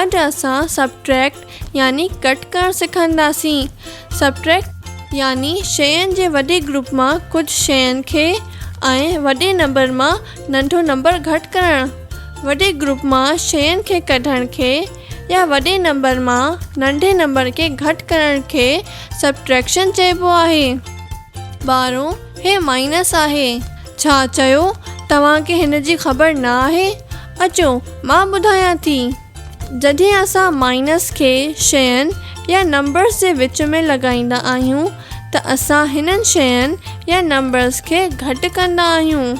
اڄ اسان سبٽريڪٽ يعني گهٽ ڪرڻ سکنداسين. سبٽريڪٽ يعني شين جي وڏي گروپ مان ڪجهه شين کي ۽ وڏي نمبر مان ننڍو نمبر گهٽ ڪرڻ. وڏي گروپ مان شين کي ڪڍڻ کي يا وڏي نمبر مان ننڍي نمبر کي گهٽ ڪرڻ کي سبٽريڪشن چئبو آهي. ٻارو هي مائنس آهي. ڇا چيو توهان کي هن جي خبر نه آهي؟ اچو مان ٻڌايان ٿي. جڏهن اسان مائنس کي شين يا نمبرز جي وچ ۾ لڳائيندا آهيون ته اسان هنن شين يا نمبرز کي گهٽ ڪندا آهيون.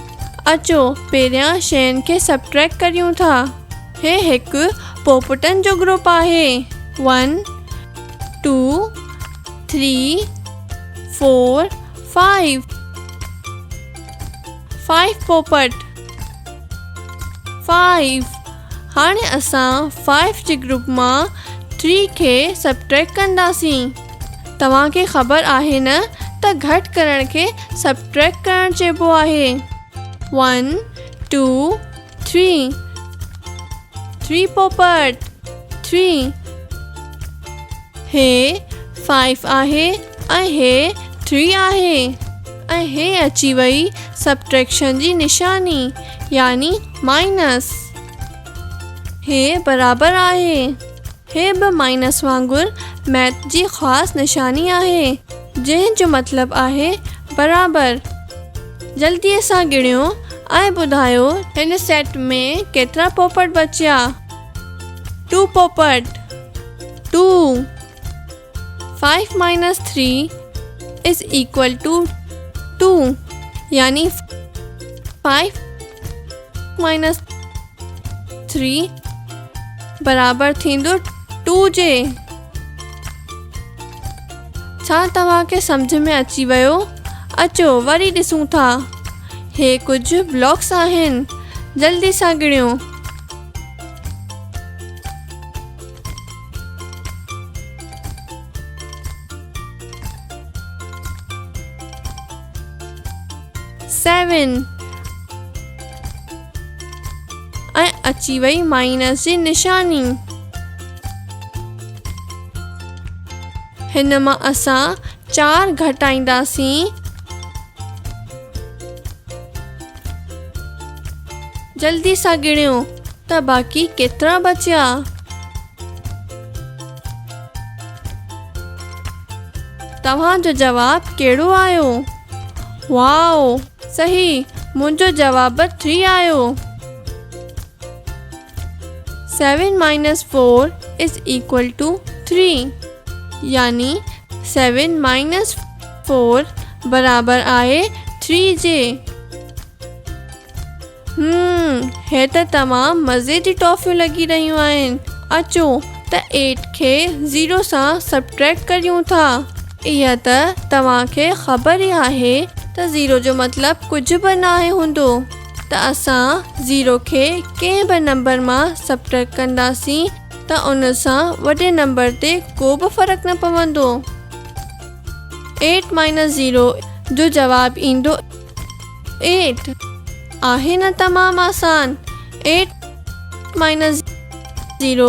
اچو پهريان شين کي سبٽريڪٽ ڪريون ٿا. هي هڪ پوپٽن جو گروپ آهي. One, two, three, four, five. Five پوپٽ. فائيو. هاڻي اسان فائيو جي گروپ مان ٿري کي سبٽريڪٽ ڪنداسين. توهان کي خبر آهي نه ته گهٽ ڪرڻ کي سبٽريڪٽ ڪرڻ چئبو آهي. ون، ٽو، ٿري. ٿري پوپٽ. ٿري. هي فائيو آهي ۽ هي ٿري آهي ۽ هي اچي وئي سبٽريڪشن جي نشاني يعني مائنس. هي برابر آهي. هي به مائنس وانگر ميٿ جي خاص نشاني آهي جنهن جو مطلب آهي برابر. جلدي سان ڳڻيو ۽ ٻڌايو هن سيٽ ۾ ڪيترا پوپٽ بچيا؟ Two Popat. Two. Five minus three is equal to two يعني فائيو مائنس ٿري برابر ٿيندو ٽو جي. ڇا توهان کي سمجهه ۾ اچي ويو؟ اچو وري ڏسون ٿا. هي ڪجهه بلاڪس آهن. جلدي سان ڳڻيو. سيون ۽ اچي وئي مائنس جي نشاني. هن مان اسان 4 گهٽائينداسين. جلدي سان ڳڻيو ته باقي ڪيترا بچيا؟ توهان جو جواب ڪهڙو آيو؟ واء صحيح منهنجو جواب به ٿري آيو. Seven minus four is equal to three يعني سيون مائنس فور برابر آهي ٿري جي. هم، هي ته تمام مزي جي ٽافيون لڳي رهيون آهن. اچو ته ايٽ کي زيرو سان سبٽريڪٽ ڪريون ٿا. اها ته توهان کي خبر ئي آهي ته زيرو جو مطلب ڪجهه به ناهي هوندو ته اسان زيرو کي ڪنهن به نمبر مان سبٽريڪٽ ڪنداسين ته ان سان وڏي نمبر تي ڪو به فرق نه پوندو. ايٽ مائنس زيرو جو جواب ايندو ايٽ. آهي نه تمام آسان. Eight minus zero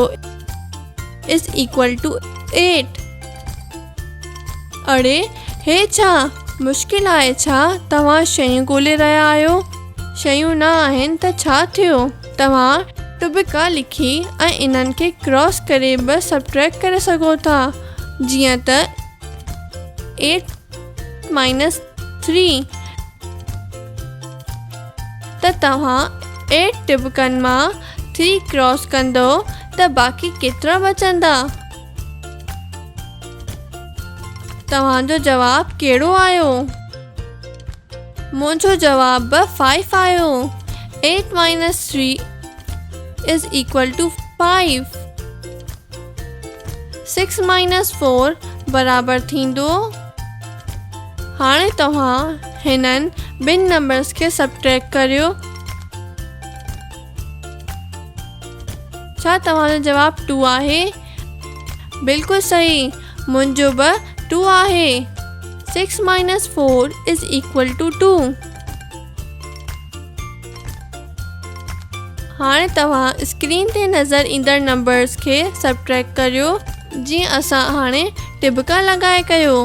is equal to eight. اڙي هي ڇا مشڪل آهي ڇا؟ توهان شيون ڳولي رهيا آهيو؟ شيون نه آهن ته ڇا ٿيو؟ توهان ٽٻڪا لکي ۽ انهن کي ڪراس ڪري به سبٽريڪٽ ڪري سگهو ٿا جيئن ته ايٽ مائنس ٿري ته توهان ايٽ ٽٻڪن مان ٿري ڪراس ڪندؤ ته باقي ڪيترا بچندا؟ توهان جو جواب ڪهڙو آيو؟ منهنجو جواب به فائيو آيو. Eight minus three is equal to five. Six minus four برابر ٿيندو. هاڻي توهان هنن ٻن نمبرز کي سبٽريڪٽ ڪريو. ڇا توهان جو جواب ٽو آهي؟ بلڪل صحيح، منهنجو به ٽو آهي. Six minus four is equal to two. هاڻي توهان اسڪرين تي نظر ايندڙ نمبرز کي سبٽريڪٽ ڪريو جيئن اسان هاڻي ٽٻڪا لڳائي ڪيو.